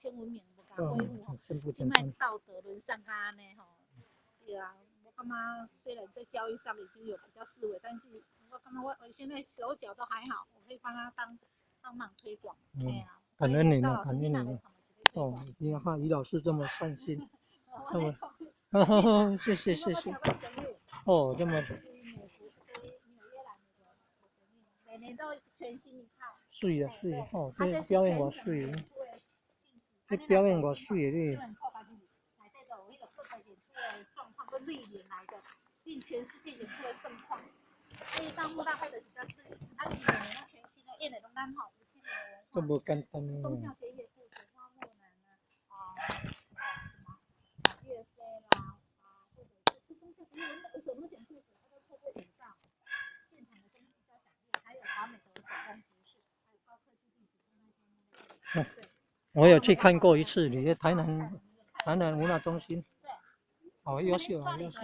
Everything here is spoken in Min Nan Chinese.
千文明無共恢復吼。真不這擺簡單。道德淪喪較按呢吼，對啊，我感覺雖然在教育上已經有比較式微，但是我感覺我現在手腳都還好，我可以幫他當幫忙推廣。對啊，感恩你了，了，感恩你了。哦，你看余老師這麼善心，這麼，謝謝謝謝。哦，這麼。每年都全新一套。水啊水，哦，這表演偌媠，這表演偌媠的你。內底就有彼個各個演出的狀況，跟歷年來的，進全世界演出的盛況。所以當幕大會的是較媠，啊，每年攏全新的，演的攏咱吼五千年的文化。這無簡單。忠孝節義故事，花木蘭啊，啊，什麼岳飛啦，啊，或者是忠孝節義，我什麼講故事，他都透過舞蹈、現場的東西交響樂，還有華美的手工服飾，還有高科技電子那些。對。我有去看過一次，你在台南文化中心。好優秀，好優秀。